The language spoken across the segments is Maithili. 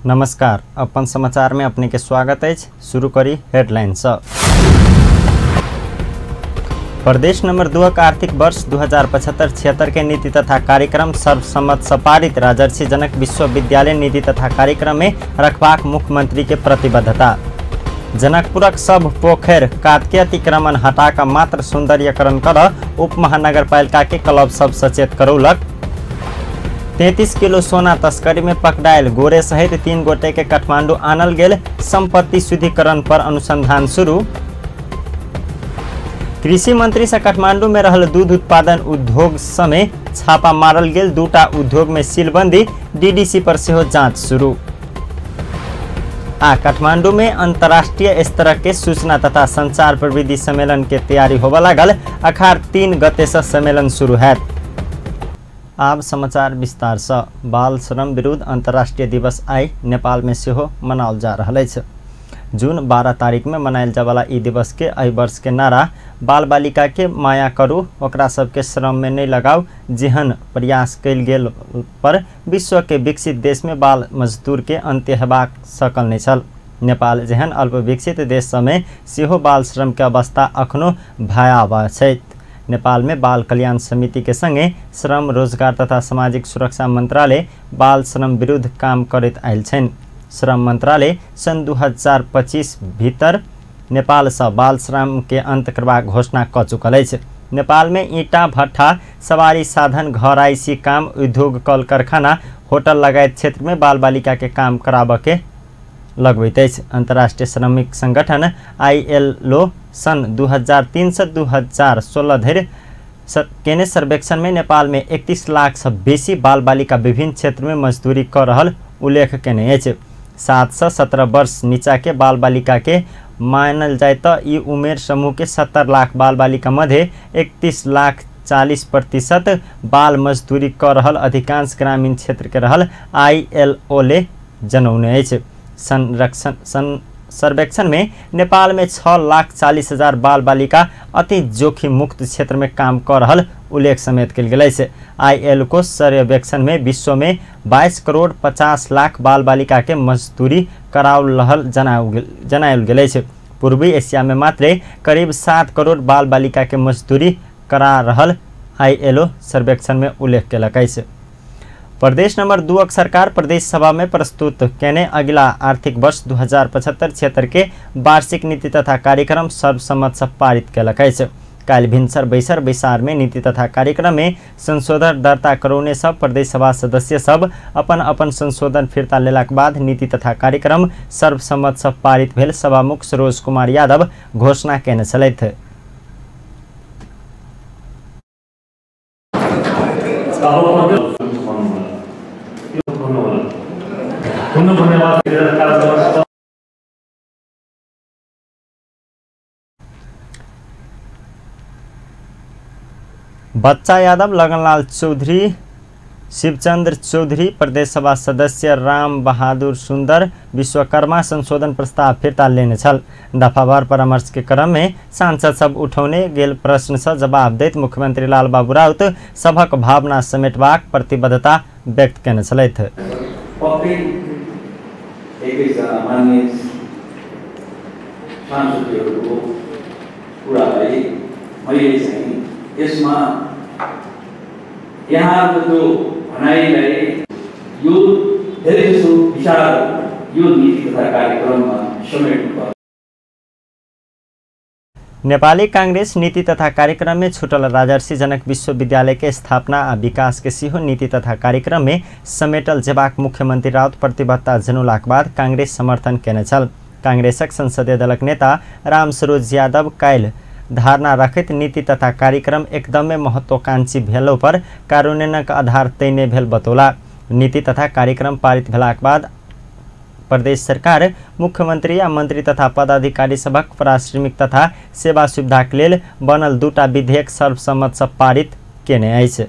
नमस्कार, अपन समाचार में अपने के स्वागत है। शुरू करी हेडलाइन से। प्रदेश नंबर 2 का आर्थिक वर्ष 2075-76 के नीति तथा कार्यक्रम सर्वसम्मत से पारित। राजर्षि जनक विश्वविद्यालय नीति तथा कार्यक्रम में रखबाक मुख्यमंत्री के प्रतिबद्धता। जनकपुरक सब पोखर कात के अतिक्रमण हटाकर मात्र सौंदर्यकरण कर उप महानगरपालिका के क्लब सब सचेत करौलक। 33 किलो सोना तस्करी में पकड़ायल गोरे सहित 3 गोटे के काठमांडू आनल गेल। संपत्ति शुद्धिकरण पर अनुसंधान शुरू। कृषि मंत्री से काठमांडू में रहल दूध उत्पादन उद्योग समेत छापा मारल गेल। 2टा उद्योग में सीलबंदी, डीडीसी पर सेहो जांच शुरू। आ काठमांडू में अंतर्राष्ट्रीय स्तर के सूचना तथा संचार प्रविधि सम्मेलन के तैयारी होबे लागल। अखाड़ 3 गते से सम्मेलन शुरू है। आब समाचार विस्तार से। बाल श्रम विरुद्ध अंतर्राष्ट्रीय दिवस आइ नेपाल में सेहो मनाओल जा रहल अछि। जून 12 तारीख में मनायल जावला ई दिवस के एहि वर्ष के नारा बाल बालिका के माया करू, ओकरा सबके श्रम में नहीं लगाऊ जेहन प्रयास कयल गेल पर विश्व के विकसित देश में बाल मजदूर के अंत्य हेबाक सकल नहीं छल। नेपाल जेहन अल्प विकसित देश सबमे सेहो बाल श्रम के अवस्था अखनो भयावह छै। नेपाल में बाल कल्याण समिति के संगे श्रम रोजगार तथा सामाजिक सुरक्षा मंत्रालय बाल श्रम विरुद्ध काम करैत आयल छनि। श्रम मंत्रालय सन् 2025 भीतर नेपाल से बाल श्रम के अंत करबाक घोषणा क चुकल अछि। नेपाल में ईंटा भट्ठा, सवारी साधन, घरायसी काम, उद्योग, कल कारखाना, होटल लगायत क्षेत्र में बाल बालिका के काम कराबऽ के लगबैत अछि। अंतर्राष्ट्रीय श्रमिक संगठन ILO सन् 2003 से 2016 धरि केने सर्वेक्षण में नेपाल में 31 लाख से बेसी बाल बालिका विभिन्न क्षेत्र में मजदूरी कर रहल उल्लेख केने अछि। 7 से 17 वर्ष नीचा के बाल बालिका के मानल जाय तो ई उमेर समूह के 70 लाख बाल बालिका मध्य 31 लाख 40% बाल मजदूरी कर रहल अधिकांश ग्रामीण क्षेत्र के रहल ILO ले जनौने अछि। सर्वेक्षण में नेपाल में 6,40,000 बाल बालिका अति जोखिम मुक्त क्षेत्र में काम कर रहल उल्लेख समेत कयल गेल अछि। ILO को सर्वेक्षण में विश्व में 22 करोड़ 50 लाख बाल बालिका के मजदूरी कराओल रहल जनायल गेल अछि। पूर्वी एशिया में मात्र करीब 7 करोड़ बाल बालिका के मजदूरी करा रहल ILO सर्वेक्षण में उल्लेख कयलक अछि। प्रदेश नंबर 2 सरकार प्रदेश सभा में प्रस्तुत केने अगिला आर्थिक वर्ष 2075-76 के वार्षिक नीति तथा कार्यक्रम सर्वसम्मत से पारित कयलक अछि। काल्हि भिनसर बैसर बैसार में नीति तथा कार्यक्रम में संशोधन दर्ता करौने सब प्रदेश सभा सदस्य सब अपन अपन संशोधन फिर्ता लेलाक बाद नीति तथा कार्यक्रम सर्वसम्मत से पारित भेल सभामुख सरोज कुमार यादव घोषणा केने छलथि। बच्चा यादव, लगनलाल चौधरी, शिवचंद्र चौधरी, प्रदेश सभा सदस्य राम बहादुर सुंदर विश्वकर्मा संशोधन प्रस्ताव फिर्ता लेने छल। दफावार परामर्श के क्रम में सांसद सब उठौने गेल प्रश्न से जवाब दैत मुख्यमंत्री लालबाबू राउत सभक भावना समेटबाक प्रतिबद्धता व्यक्त केने छलथि। यसमा यहाँको त्यो भनाइलाई यो धेरै जसो विचार यो नीति तथा कार्यक्रममा समेट्नुपर्छ। नेपाली कांग्रेस नीति तथा कार्यक्रम में छूटल राजर्षि जनक विश्वविद्यालय के स्थापना आ विकास के सेहो नीति तथा कार्यक्रम में समेटल जेबाक मुख्यमंत्री राउत प्रतिबद्धता जनौलाक बाद कांग्रेस समर्थन केने छल। कांग्रेसक संसदीय दलक नेता रामसरोज यादव काल्हि धारणा रखैत नीति तथा कार्यक्रम एकदमै महत्वाकांक्षी भेलो पर कार्यान्वयनक आधार तय नहि भेल बतौला। नीति तथा कार्यक्रम पारित भेलाक बाद प्रदेश सरकार मुख्यमंत्री आ मंत्री तथा पदाधिकारी सभक पारिश्रमिक तथा सेवा सुविधाक लेल बनल 2टा विधेयक सर्वसम्मत से पारित केने अछि।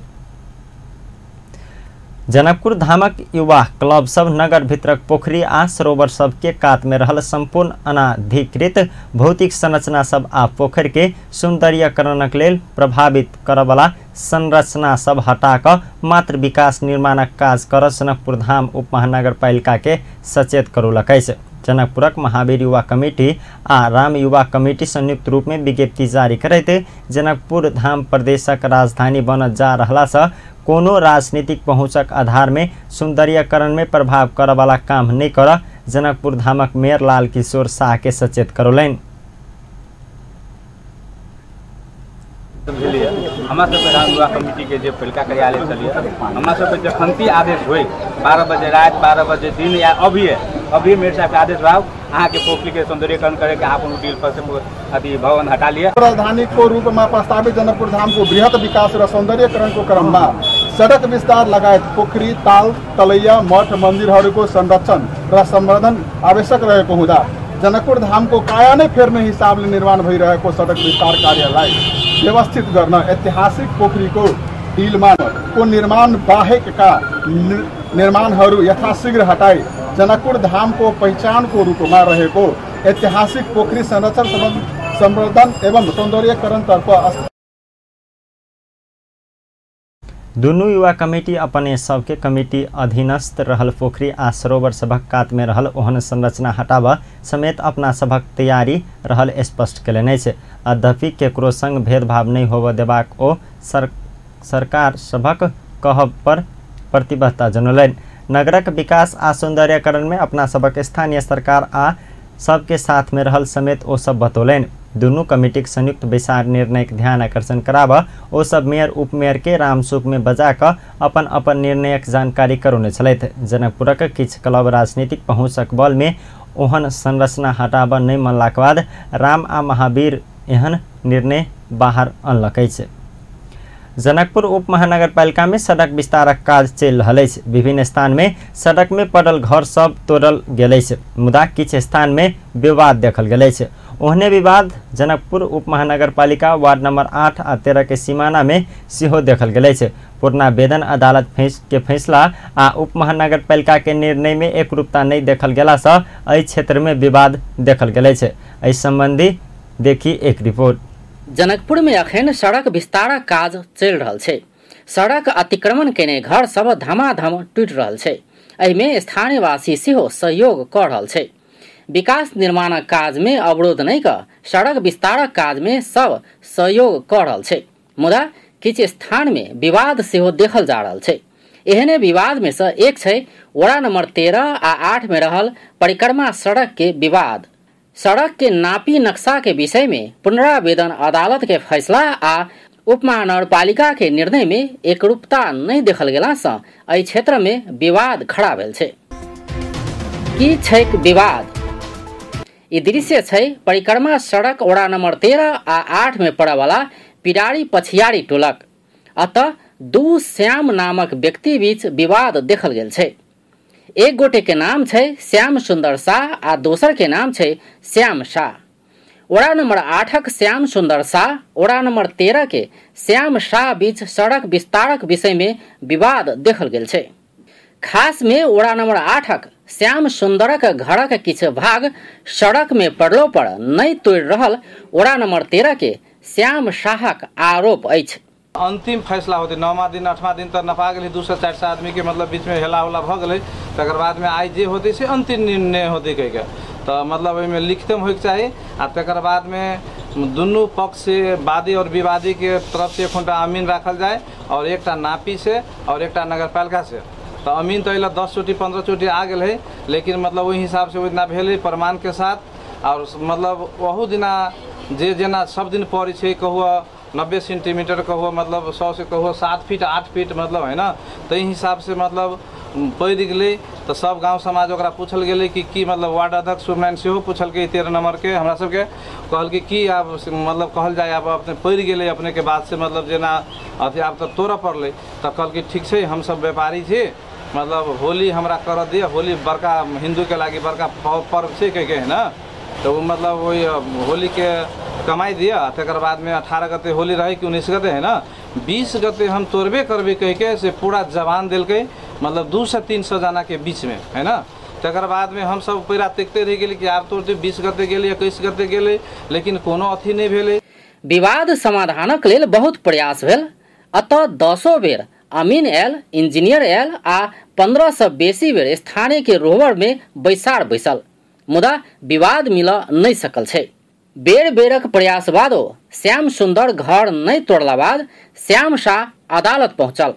जनकपुर धामक युवा क्लब सब नगर भीतरक पोखरी आ सरोवर सब के कात में रहल संपूर्ण अनाधिकृत भौतिक संरचना सब आ पोखरि के सौंदर्यकरणक लेल प्रभावित करबला संरचना सब हटा कऽ मात्र विकास निर्माणक काज कर जनकपुर धाम उपमहानगरपालिका के सचेत करौलक अछि। जनकपुरक महावीर युवा कमिटी आ राम युवा कमिटी संयुक्त रूप में विज्ञप्ति जारी करैत जनकपुर धाम प्रदेशक राजधानी बनल जा रहला सँ कोनो राजनीतिक पहुँचक आधार में सौंदर्यकरण में प्रभाव करऽवाला काम नहि कर जनकपुर धामक मेयर लाल किशोर शाह के सचेत करौलनि। हमरा सबके राम युवा कमिटी के जे पहिलका कार्यालय चलिए, हमरा सबके जखनती आदेश होई 12 बजे रात, 12 बजे दिन या अभी मेयर साहब के आदेश भाव अहाँ के पोखरी के सौंदर्यीकरण करे के अपन डील पर से अभी भवन हटा लिया। राजधानी को रूप में प्रस्तावित जनकपुर धाम को बृहत विकास र सौंदर्यीकरण को क्रम में सड़क विस्तार लगायत पोखरी, ताल, तलैया, मठ मन्दिरहरूको संरक्षण र संवर्धन आवश्यक रहेको हुँदा जनकपुर धामको काया नै फेर्ने हिसाबले निर्माण भइरहेको सडक विस्तार कार्यलाई व्यवस्थित गर्न ऐतिहासिक पोखरीको डिलमा को निर्माण बाहेकका निर्माणहरू यथाशीघ्र हटाई जनकपुर धामको पहिचानको रूपमा रहेको ऐतिहासिक पोखरी संरक्षण संवर्धन एवं सौंदर्यीकरणतर्फ दुनू युवा कमिटी अपने सबके कमिटी अधीनस्थ रहल पोखरी आ सरोवर सभक कात में रहल ओहन संरचना हटाब समेत अपना सभक तैयारी रहल स्पष्ट कयलनि अछि। यद्यपि केकरो संग भेदभाव नहि होबय देबाक ओ सरकार सभक कहब पर प्रतिबद्धता जनौलनि। नगरक विकास आ सौंदर्यीकरण में अपना सभक स्थानीय सरकार आ सबके साथ में रहल समेत ओ सब बतौलनि। दुनू कमिटीक संयुक्त बैसार निर्णयक ध्यान आकर्षण कराब ओ सब मेयर उपमेयर के रामसुख में बजा कऽ अपन अपन निर्णयक जानकारी करौने छलथि। जनकपुरक किछु क्लब राजनीतिक पहुँचक बल में ओहन संरचना हटाब नहि मनलाक बाद राम आ महावीर एहन निर्णय बाहर अनलक अछि। जनकपुर उप महानगरपालिका में सड़क विस्तारक काज चलि रहल अछि। विभिन्न स्थान में सड़क में पड़ल घर सब तोड़ल गेल अछि, मुदा किछु स्थान में विवाद देखल गेल अछि। ओहने विवाद जनकपुर उप महानगरपालिका वार्ड नंबर 8 आ 13 के सीमाना में सेहो देखल गेल अछि। पुनरावेदन अदालत के फैसला आ उप महानगरपालिका के निर्णय में एकरूपता नहि देखल गेला सँ एहि क्षेत्र में विवाद देखल गेल अछि। एहि संबंधी देखी एक रिपोर्ट। जनकपुर में अखन सड़क विस्तारक काज चलि रहल छै। सड़क अतिक्रमण केने घर सब धमाधम टूटि रहल छै। एहिमे स्थानीयवासी सेहो सहयोग कऽ रहल छै। विकास निर्माणक काज में अवरोध नहि कऽ सड़क विस्तारक काज में सब सहयोग कऽ रहल छै, मुदा किछु स्थान में विवाद सेहो देखल जा रहल छै। एहने विवाद में से एक छै वड़ा नंबर 13 आ 8 में रहल परिक्रमा सड़क के विवाद। सड़क के नापी नक्शा के विषय में पुनरावेदन अदालत के फैसला आ उपमहानगरपालिका के निर्णय में एकरूपता नहीं देखल गेला सँ एहि क्षेत्र में विवाद खड़ा भेल छै। की छैक विवाद? ई दृश्य छै परिक्रमा सड़क वड़ा नंबर 13 आ 8 में पड़े वाला पिडारी पछियारी टोलक। अतः दू श्याम नामक व्यक्ति बीच विवाद देखल गेल छै। एक गोटे के नाम छै श्याम सुंदर शाह आ दोसर के नाम छै श्याम शाह। वड़ा नंबर 8 श्याम सुंदर शाह वड़ा नंबर 13 के श्याम शाह बीच सड़क विस्तारक विषय में विवाद देखल गेल छै। खास में वड़ा नंबर 8 श्याम सुंदरक घरक किछु भाग सड़क में पड़लो पर नहीं तोड़ि रहल वड़ा नंबर 13 के श्याम शाहक आरोप अछि। अंतिम फैसला होते 9वां दिन 8वां दिन तक नपा गेलै, 200 400 आदमी के मतलब बीच में हेला उला भऽ गेलै, तकर बाद में आइ जे होते से अंतिम निर्णय होते कहि के तऽ मतलब ओहिमे लिखितम होइके चाही। आ तकर बाद में दुनू पक्ष से वादी और विवादी के तरफ से एकटा अमीन राखल जाए और एकटा नापी से और एकटा नगरपालिका से। तऽ अमीन तऽ 10 चोटी 15 चोटी आ गेल है, लेकिन मतलब ओहि हिसाब से ओहि दिना भेलै प्रमाण के साथ। और मतलब ओहू दिना जे जेना सब दिन पड़ै छै, कहुआ 90 सेंटीमीटर, कहुआ मतलब 100 से कहुआ 7 फीट 8 फीट मतलब है ना, ताहि हिसाब से मतलब पड़ि गेलै। तऽ सब गाँव समाज ओकरा पूछल गेलै कि की मतलब वार्ड अध्यक्ष सुमनारायण सेहो पूछलकै 13 नंबर के हमरा सबके, कहलकै की आब मतलब कहल जाय आब अपने पड़ि गेलै अपने के बात से मतलब जेना अथी आब तऽ तोड़ऽ पड़लै। तऽ कहलकै ठीक छै, हमसब व्यापारी छी, मतलब होली हमरा करऽ दिअ, होली बड़का हिन्दूके लागि बड़का पर्व छै कहिके है ना, तऽ ओ मतलब वही होलीके कमाइ दिअ। तकर बादमे 18 गते होली रहै कि 19 गते है ना, 20 गते हम तोड़बे करबै कहिके से पूरा जवान देलकै, मतलब 200 300 जना के बीचमे है ना। तकर बादमे हमसब पैरा देखते रहि गेली कि आब तोड़ते 20 गते गेलै 21 गते गेलै, लेकिन कोनो अथी नहि भेलै। विवाद समाधानक लेल बहुत प्रयास भेल। अतः 10 बेर अमीन आयल, इंजीनियर आयल आ 15 से बेसी बेर स्थानीय के रोहबर में बैसार बैसल, मुदा विवाद मिल नहीं सकल छै। बेर बेरक प्रयास बादो श्याम सुंदर घर नहीं तोड़ला बाद श्याम शाह अदालत पहुंचल।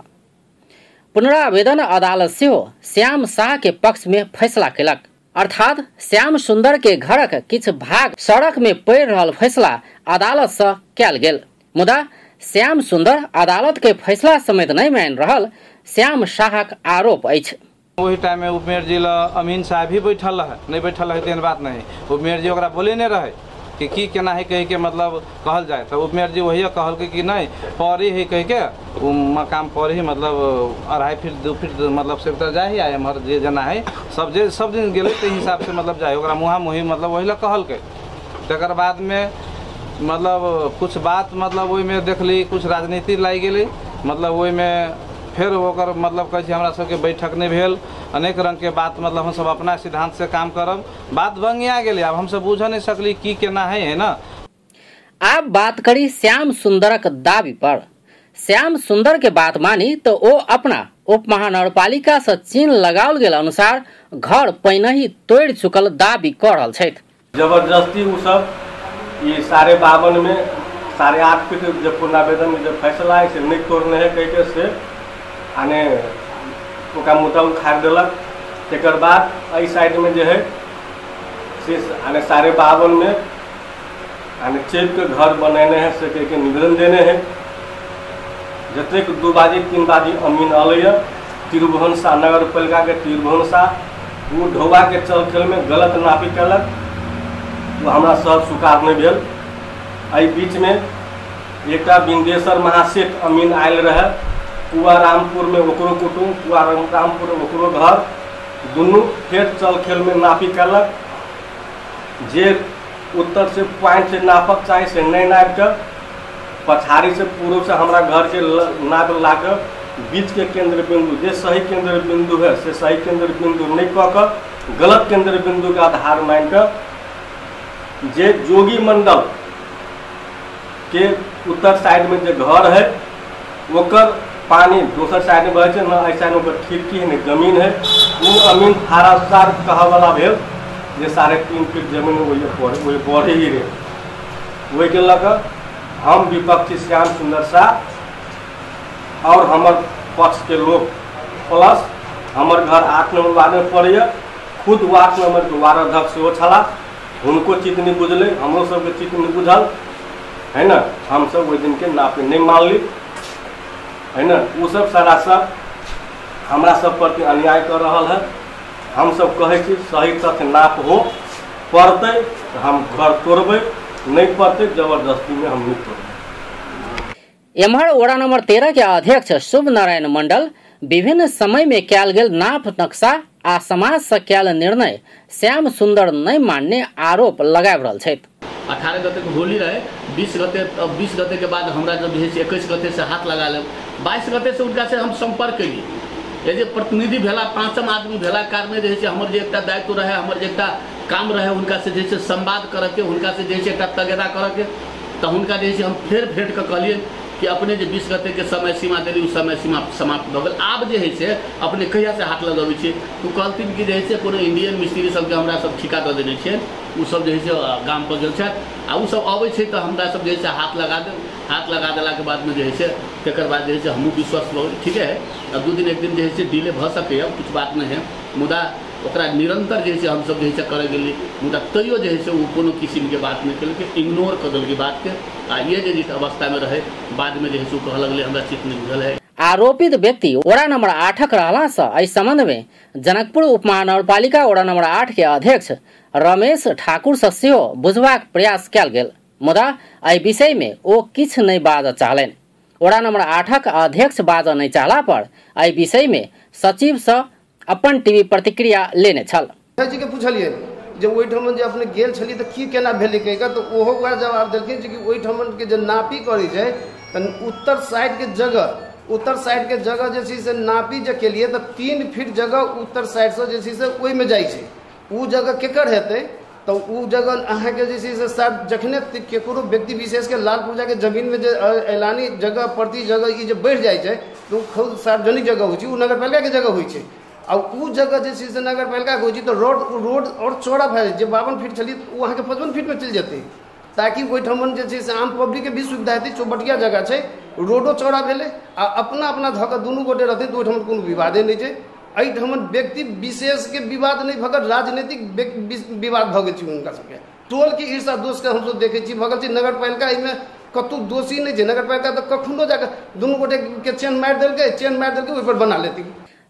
पुनरावेदन अदालत सेहो श्याम शाह के पक्ष में फैसला केलक। अर्थात श्याम सुंदर के घरक किछु भाग सड़क में पड़ि रहल फैसला अदालत से कयल गेल, मुदा श्याम सुंदर अदालत के फैसला समेत नहीं मान रहल श्याम शाहक आरोप अछि। ओहि टाइम में उपमेयर जी ल अमीन साहब भी बैठल रहे, नहीं बैठल रहे तेहन बात नहीं। उपमेयर जी ओकरा बोले नहीं रहे कि की केना है कह के मतलब कहल जाए, तो उपमेयर जी वही कहल कि नहीं पड़ी है कह के वो मकाम पर ही मतलब 2.5 फीट 2 फीट मतलब से उतर जाए आ एम्हर जे जना है सब जे सब दिन गेलै ताहि हिसाब से मतलब जाए, ओकरा मुँहा मुँही मतलब वही लए कहलकै। तकर बाद में मतलब कुछ बात मतलब ओहिमे देखली कुछ राजनीति लागि गेलै, मतलब ओहिमे फेर ओकर मतलब कहै छै हमरा सबके बैठक नहीं भेल, अनेक रंग के बात मतलब हमसब अपना सिद्धांत से काम करब, बात बंगिया गेलै। आब हमसब बुझ नहीं सकली की केना है, है ना। आब बात करी श्याम सुंदरक दावी पर। श्याम सुंदर के बात मानी तो ओ अपना उप महानगरपालिका से चिन्ह लगाओल गेल अनुसार घर पहिने ही तोड़ि चुकल दावी कऽ रहल छथि। जबरदस्ती उ सब ये 52.5 में 8.5 फीट जब पुनरावेदन में जब फैसला है से नहीं तोड़ने है कह के से आने ओकरा मुद्दा उखाड़ देलक। तकर बाद एहि साइड में जे है से आने 52.5 में आने चेप के घर बनेने है से कह के निवेदन देने है। जतेक 2 बाजी 3 बाजी अमीन अलैया तिरुभुवन शाह नगरपालिका के तिरुभुवन शाह वो ढोबा के चल खेल में गलत नापी कलक, वो हमरा सब स्वीकार नहीं भेल। एहि बीच में एकटा बिंदेश्वर महासेठ अमीन आयल रहे, कुआ रामपुर में ओकरो कुटुम, कुआ रामपुर में ओकरो घर, दुनू फेर चल खेल में नापी कलक। जे उत्तर से पॉइंट से नापक चाही से नहीं नापि कऽ पछाड़ी से पूर्व से हमरा घर के नाप ला कऽ बीच के केंद्र बिंदु जे सही केंद्र बिंदु है से सही केंद्र बिंदु नहीं कऽ कऽ गलत केंद्र बिंदु के आधार मानि कऽ जे जोगी मंडल के उत्तर साइड में जे घर है ओकर पानी दोसर साइड में बहै छै, न एहि साइड में ओकर खिड़की है न जमीन है। ओ अमीन थारासार कहऽवला भेल जे 3.5 फीट जमीन ओहि बढ़े ही रहे। ओहिके लऽ कऽ हम विपक्षी श्याम सुंदर शाह और हमर पक्ष के लोग प्लस हमर घर 8 नंबर वार्ड में पड़ैए, खुद वार्ड नंबर के वार्ड अध्यक्ष सेहो छलाह, हुनको चित्त नहीं बुझलै, हमरो सबके चित्त नहीं बुझल है ना। हमसब ओहि दिनके नापी नहीं मानली है ना। ओ सब सरासर हमरा सब प्रति अन्याय कर रहल है। हमसब कहै छी सही तथ्य नाप हो, पड़तै तऽ हम घर तोड़बै, नहीं पड़तै जबरदस्ती में हम नहीं तोड़बै। एम्हर वड़ा नंबर 13 के अध्यक्ष शुभ नारायण मंडल विभिन्न समय में कयल गेल नाप नक्शा आ समाज से कयल निर्णय श्याम सुंदर नहीं मानने आरोप लगाबि रहल छथि। 18 गते के होली रहे, 20 गते, अब 20 गते के बाद हमरा जब जे 21 गते से हाथ लगा लेब, 22 गते से उनका से हम संपर्क कैली। ये जे प्रतिनिधि भेला, 5म आदमी भेला कारणे जे छै हमर जे एकटा दायित्व रहे, हमर जे एकटा काम रहे हुनका से जे संवाद करके, हुनका से जे एकटा तगेदा करके, तो हुनका जे हम फेर भेंट कऽ कहलियै कि अपने जे 20 गते के समय सीमा देली ओ समय सीमा समाप्त भऽ गेल, आब जे है से अपने कहिया से हाथ लगबै छियै। ओ कहलथिन कि जे है से कोनो इंडियन मिस्त्री सबके हमरा सब ठिका दऽ देने छियै, ओ सब जे है से गाम पर गेल छथि आ ओ सब अबै छै तऽ हमरा सब जे है से हाथ लगा देब। हाथ लगा देलाके बादमे जे है से तकर बाद जे है से हमहूँ विश्वस्त भऽ गेल, ठीके है अब 2 दिन 1 दिन जे है से डिले भऽ सकैए, किछु बात नहि है, मुदा ओकरा निरंतर जे है से हमसब जे है से करै गेली, मुदा तैयो जे है से ओ कोनो किसिमके बात नहि केलकै, इग्नोर कऽ देलकै बातके। आ ये जे जिस अवस्थामे रहै बादमे जे है से ओ कहऽ लगलै हमरा चित्त नहि बुझल है। आरोपित व्यक्ति वड़ा नंबर 8 रहला से एहि संबंध में जनकपुर उपमहानगरपालिका वड़ा नंबर 8 के अध्यक्ष रमेश ठाकुर से सेहो बुझबाक प्रयास कयल गेल, मुदा एहि विषय में ओ किछु नहि बाजऽ चाहलनि। वड़ा नंबर 8 अध्यक्ष बाजऽ नहि चाहला पर एहि विषय में सचिव से अपन टीवी प्रतिक्रिया लेने छल। जी के पूछलियै जे ओहिठाम जे अपने गेल छलियै तऽ की केना भेलै कहि कऽ, तऽ ओहो ओकरा जवाब देलखिन जे कि ओहिठाम के जे नापी करै छै तऽ उत्तर साइड के जगह, उत्तर साइड के जगह जे छै से नापी जे केलियै तऽ 3 फीट जगह उत्तर साइडसँ जे छै से ओहिमे जाइ छै, ओ जगह केकर हेतै तऽ ओ जगह अहाँके जे छै से जखने केकरो व्यक्ति विशेषके लाल पुर्जाके जमीनमे जे ऐलानी जगह प्रति जगह ई जे बढ़ि जाइ छै तऽ ओ खुद सार्वजनिक जगह होइ छै, ओ नगरपालिकाके जगह होइ छै। आ ओ जगह जे छै से नगरपालिकाके होइ छै तऽ रोड आओर चौड़ा भए जाइ छै, जे 52 फीट छलियै ओ अहाँके 55 फीटमे चलि जेतै, ताकि ओहिठाम जे छै से आम पब्लिकके भी सुविधा हेतै। चौबटिया जगह छै, रोडो चौड़ा भेलै आ अपना अपना धऽ कऽ दुनू गोटे रहतै तऽ ओहिठाम कोनो विवादे नहि छै। एहिठाम व्यक्ति विशेषके विवाद नहि भऽ कऽ राजनीतिक विवाद भऽ गेल छै। हुनका सबके टोलके ईर्षा दोषके हमसब देखै छी भऽ गेल छै। नगरपालिका एहिमे कतहु दोषी नहि छै, नगरपालिका तऽ कखनो जाकऽ दुनू गोटेके चेन मारि देलकै, ओहिपर बना लेतै।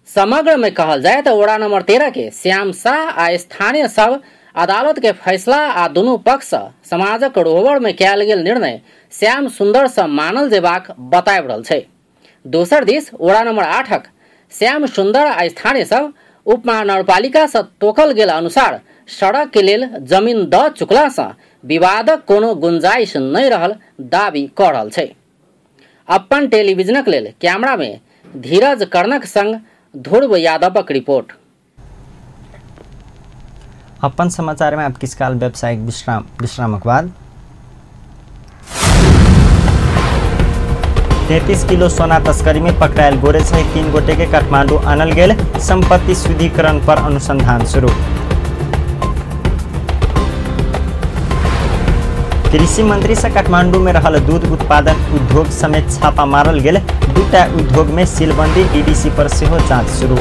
समग्र में कहल जाय तो वड़ा नंबर 13 के श्याम शाह आ स्थानीय सब अदालत के फैसला आ दुनू पक्ष समाजक रोहबर में कयल गेल निर्णय श्याम सुंदर से मानल जेबाक बताबि रहल छै। दोसर दिस वड़ा नंबर 8 श्याम सुंदर आ स्थानीय सब उपमहानगरपालिका से तोकल गेल अनुसार सड़क के लेल जमीन द चुकला से विवादक कोनो गुंजाइश नहीं रहल दावी क रहल छै। अपन टेलीविजनक लेल कैमरा में धीरज कर्णक संग ध्रुव यादवक रिपोर्ट। अपन समाचार में आप किस काल व्यावसायिक विश्रामक बाद 33 किलो सोना तस्करी में पकड़ायल गोरे सहित 3 गोटे के काठमांडू आनल गेल, संपत्ति शुद्धिकरण पर अनुसंधान शुरू। कृषि मंत्री से काठमांडू में रहल दूध उत्पादन उद्योग समेत छापा मारल गेल, 2टा उद्योग में सीलबंदी, डीडीसी पर सेहो जांच शुरू।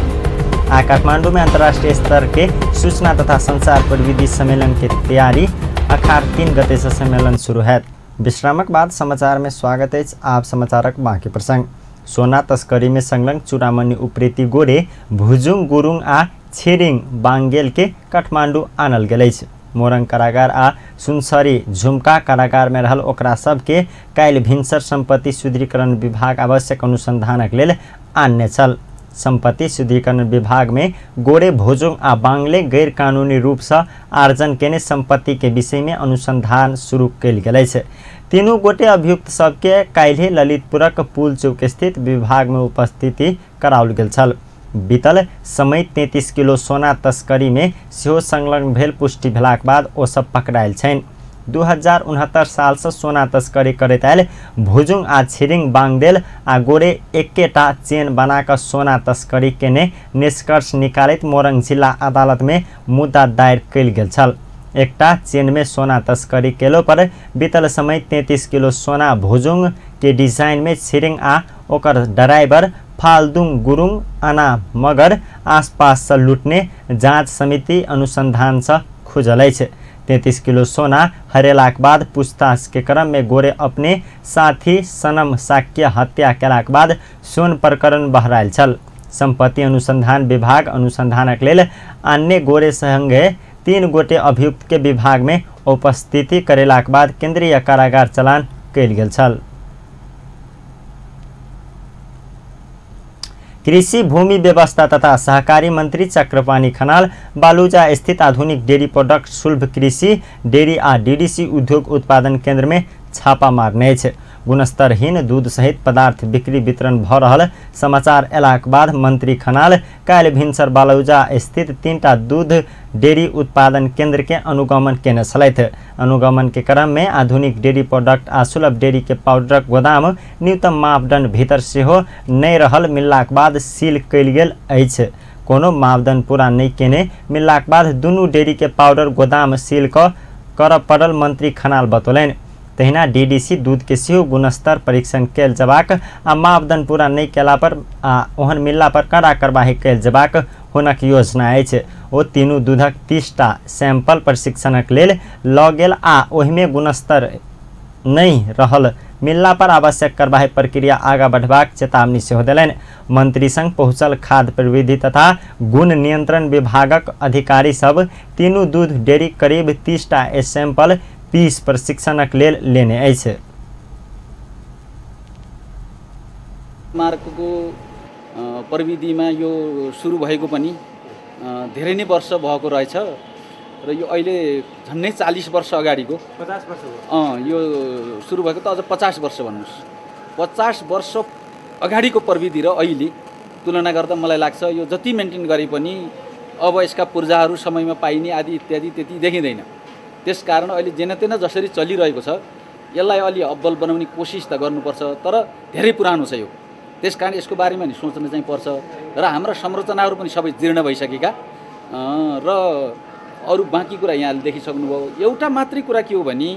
आ काठमांडू में अंतर्राष्ट्रीय स्तर के सूचना तथा संचार प्रविधि सम्मेलन के तैयारी, अखाड़ 3 गते से सम्मेलन शुरू है। विश्रामक बाद समाचार में स्वागत है। आप समाचारक बाकी प्रसंग। सोना तस्करी में संलग्न चूड़ामणि उप्रेती गोरे भुजुङ गुरुङ आ छिरिङ बाङ्गेल के काठमांडू आनल गेल अछि। मोरङ कारागार आ सुनसरी झुमका कारागार में रहल ओकरा सबके काल्हि भिनसर संपत्ति सुदृढीकरण विभाग आवश्यक अनुसंधानक लेल आनने छल। संपत्ति शुद्धिकरण विभाग में गोरे भोजुङ आ बाङ्गले गैर कानूनी रूप से आर्जन केने संपत्ति के विषय में अनुसंधान शुरू कयल गेल अछि। तीनू गोटे अभियुक्त सबके काल्हि ललितपुरक पुल चौक स्थित विभाग में उपस्थिति कराओल गेल छल। बीतल समय 33 किलो सोना तस्करी में सेहो संलग्न भेल पुष्टि भेलाक बाद ओ सब पकड़ायल छनि। 2069 साल से सोना तस्करी करैत आयल भुजुङ आ छिरिङ बाङदेल आ गोरे एकेटा चेन बना कऽ सोना तस्करी केने निष्कर्ष निकालैत मोरङ जिला अदालत में मुद्दा दायर कयल गेल छल। एकटा चेन में सोना तस्करी केलो पर बीतल समय 33 किलो सोना भुजुङ के डिजाइन में छिरिङ आ ओकर ड्राइवर फाल्दुङ गुरुङ आना मगर आसपास से लुटने जाँच समिति अनुसंधान से खुजल अछि। 33 किलो सोना हरेलाक बाद पूछताछ के क्रम में गोरे अपने साथी सनम साक्य हत्या केलाक बाद सोन प्रकरण बहरायल छल। संपत्ति अनुसंधान विभाग अनुसंधानक लेल अन्य गोरे संगे 3 गोटे अभियुक्त के विभाग में उपस्थिति करेलाक बाद केंद्रीय कारागार चलान कयल गेल छल। कृषि भूमि व्यवस्था तथा सहकारी मंत्री चक्रपाणी खनाल बालूजा स्थित आधुनिक डेयरी प्रोडक्ट सुलभ कृषि डेयरी आ डीडीसी उद्योग उत्पादन केंद्र में छापा मारने अछि। गुणस्तरहीन दूध सहित पदार्थ बिक्री वितरण भ रहल समाचार अयलाक बाद मंत्री खनाल काल्हि भिनसर बालूजा स्थित 3टा दूध डेयरी उत्पादन केंद्र के अनुगमन केने छलथि। अनुगमन के क्रम में आधुनिक डेयरी प्रोडक्ट आ सुलभ डेयरी के पाउडरक गोदाम न्यूनतम मापदंड भीतर सेहो नहि रहल मिललाक बाद सील कयल गेल अछि। कोनो मापदंड पूरा नहि केने मिललाक बाद दुनू डेयरी के पाउडर गोदाम सील करऽ पड़ल मंत्री खनाल बतौलनि। तहिना डीडीसी दूध के सेहो गुणस्तर परीक्षण कयल जेबाक आ मापदंड पूरा नहि केला पर आ ओहन मिलला पर कड़ा कार्रवाई कयल जेबाक हुनक योजना अछि। ओ तीनू दूधक 30टा सैंपल प्रशिक्षणक लेल लऽ गेल आ ओहिमे गुणस्तर नहि रहल मिलला पर आवश्यक कार्रवाई प्रक्रिया आगाँ बढ़बाक चेतावनी सेहो देलनि। मंत्री संग पहुँचल खाद्य प्रविधि तथा गुण नियंत्रण विभागक अधिकारी सब तीनू दूध डेयरी करीब 30टा सैंपल पीस प्रशिक्षणक लेल लेने अछि। मार्गको प्रविधिमा यो सुरु भएको पनि धेरै नै वर्ष भएको रहेछ र यो अहिले झन्डै 40 वर्ष अगाडिको 50 वर्ष यो सुरु भएको त अझ 50 वर्ष भन्नुहोस्, 50 वर्ष अगाडिको प्रविधि र अहिले तुलना गर्दा मलाई लाग्छ यो जति मेन्टेन गरे पनि अब यसका पूर्जाहरू समयमा पाइने आदि इत्यादि त्यति देखिँदैन। त्यसकारण अहिले जेनतेन जसरी चलिरहेको छ यसलाई अलि अब्बल बनाउने कोसिस त गर्नुपर्छ, तर धेरै पुरानो छ यो। त्यसकारण यसको बारेमा नि सोच्न चाहिँ पर्छ र हाम्रा संरचनाहरू पनि सबै जीर्ण भइसकेका र अरू बाँकी कुरा यहाँले देखिसक्नुभयो। एउटा मात्रै कुरा के हो भने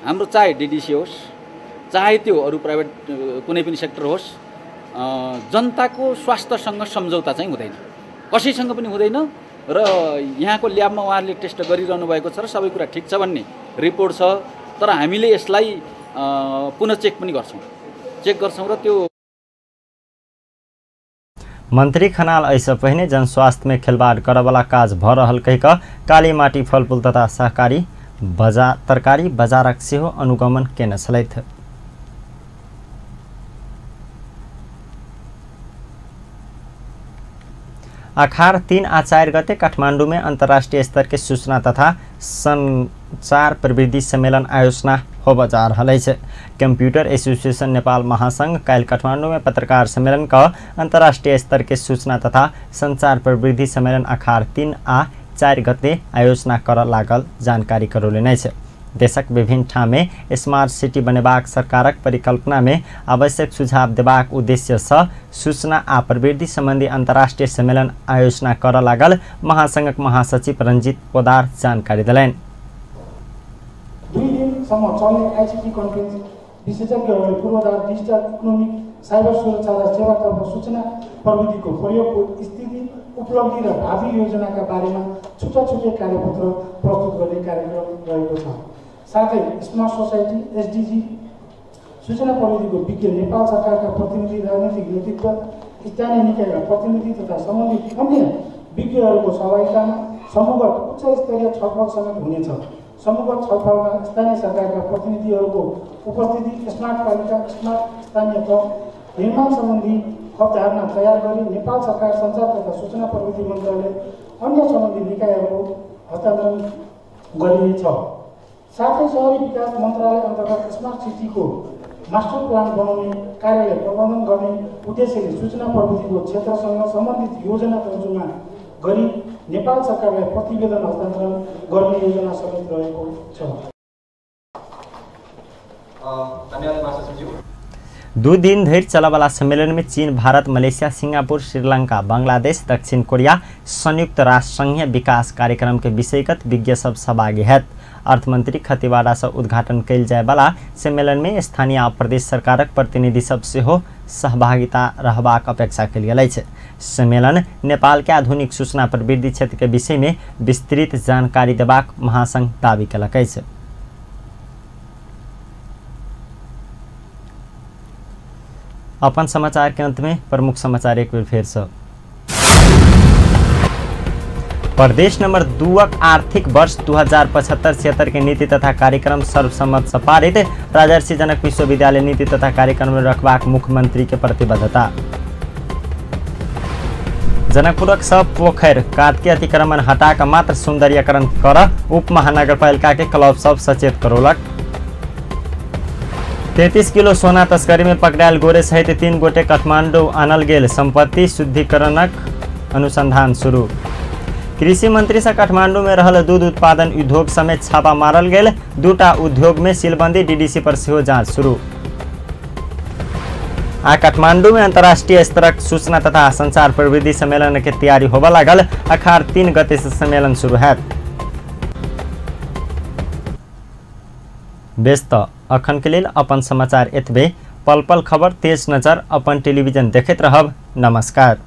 हाम्रो चाहे डिडिसी होस्, चाहे त्यो अरू प्राइभेट कुनै पनि सेक्टर होस्, जनताको स्वास्थ्यसँग सम्झौता चाहिँ हुँदैन, कसैसँग पनि हुँदैन। र यहाँको ल्याबमा उहाँहरूले टेस्ट गरिरहनु भएको छ र सबै कुरा ठिक छ भन्ने रिपोर्ट छ, तर हामीले यसलाई पुनः चेक पनि गर्छौँ, चेक गर्छौँ र त्यो। मंत्री खनाल एहिसँ पहिने जनस्वास्थ्य में खेलवाड़ करवला काज भ रहल कहि कऽ कालीमाटी फलफूल तथा सहकारी बाजार तरकारी बाजारक सेहो अनुगमन केने छलथि। अखार 3 आ 4 गते काठमांडू में अंतर्राष्ट्रीय स्तर के सूचना तथा संचार प्रविधि सम्मेलन आयोजना होबय जा रहल अछि। कंप्यूटर एसोसिएशन नेपाल महासंघ काल्हि काठमांडू में पत्रकार सम्मेलन क अंतर्राष्ट्रीय स्तर के सूचना तथा संचार प्रविधि सम्मेलन अखार 3 आ 4 गते आयोजना कर लागल जानकारी करौलनि अछि। देशक विभिन्न ठाम में स्मार्ट सिटी बनेबाक सरकारक परिकल्पना में आवश्यक सुझाव देबाक उद्देश्य से सूचना आ प्रविधि संबंधी अंतर्राष्ट्रीय सम्मेलन आयोजना कर लागल महासंघक महासचिव रंजीत पोदार जानकारी देलनि। 2 दिनसम्म चल्ने आईसीटी कन्फरेन्स विशेषज्ञहरूले पूर्वाधार, डिजिटल इकोनोमी, साइबर सुरक्षा र सेवातर्फ सूचना प्रविधिको प्रयोगको स्थिति, उपलब्धि र भावी योजनाका बारेमा छुट्टा छुट्टै कार्यपत्र प्रस्तुत गर्ने कार्यक्रम रहेको छ। साथै स्मार्ट सोसाइटी, एसडीजी, सूचना प्रविधिको विज्ञ, नेपाल सरकारका प्रतिनिधि, राजनीतिक नेतृत्व, स्थानीय निकायका प्रतिनिधि तथा सम्बन्धित अन्य विज्ञहरूको सहभागितामा समूहगत उच्च स्तरीय छलफल समेत हुनेछ। समूहगत छलफलमा स्थानीय सरकारका प्रतिनिधिहरूको उपस्थिति, स्मार्ट पालिका, स्मार्ट स्थानीय तह निर्माण सम्बन्धी अवधारणा तयार गरी नेपाल सरकार, सञ्चार तथा सूचना प्रविधि मन्त्रालय, अन्य सम्बन्धित निकायहरूको हस्तान्तरण गरिनेछ। साथै सहरी विकास मन्त्रालय अन्तर्गत स्मार्ट सिटीको मास्टर प्लान बनाउने कार्यलाई प्रबन्धन गर्ने उद्देश्यले सूचना प्रविधिको क्षेत्रसँग सम्बन्धित योजना तर्जुमा गरी नेपाल सरकारलाई प्रतिवेदन हस्तान्तरण गर्ने योजना समेत रहेको छ। 2 दिन धरि चलऽवला सम्मेलन में चीन, भारत, मलेशिया, सिंगापुर, श्रीलंका, बांग्लादेश, दक्षिण कोरिया, संयुक्त राष्ट्र संघीय विकास कार्यक्रम के विषयगत विज्ञ सब सहभागी हैत। अर्थमंत्री खतिवाड़ा से उद्घाटन कयल जायवला सम्मेलन में स्थानीय आ प्रदेश सरकारक प्रतिनिधि सब सेहो सहभागिता रहबाक अपेक्षा कयल गेल अछि। सम्मेलन नेपाल के आधुनिक सूचना प्रविधि क्षेत्र के विषय में विस्तृत जानकारी देबाक महासंघ दावी कयलक अछि। अपन समाचार के अंत में प्रमुख समाचार एक बेर फेर से। प्रदेश नंबर 2 आर्थिक वर्ष 2075-76 के नीति तथा कार्यक्रम सर्वसम्मत से पारित। राजर्षि जनक विश्वविद्यालय नीति तथा कार्यक्रम में रखबाक मुख्यमंत्री के प्रतिबद्धता। जनकपुरक सब पोखरि कात के अतिक्रमण हटा मात्र सौंदर्यीकरण कर उप महानगरपालिका के क्लब सब सचेत करौलक। 33 किलो सोना तस्करी में पकड़ायल गोरे सहित 3 गोटे काठमांडू आनल गेल। संपत्ति शुद्धिकरणक अनुसंधान शुरू। कृषि मंत्री से काठमांडू में रहल दूध उत्पादन उद्योग समेत छापा मारल गेल। 2टा उद्योग में सीलबंदी, डीडीसी पर सेहो जांच शुरू। आ काठमांडू में अंतर्राष्ट्रीय स्तरक सूचना तथा संचार प्रविधि सम्मेलन के तैयारी होबय लागल। अखार 3 गते से सम्मेलन शुरू हैत। बेस त अखन के लेल अपन समाचार एतबे। पल पल खबर तेज नजर अपन टेलीविजन देखैत रहब। नमस्कार।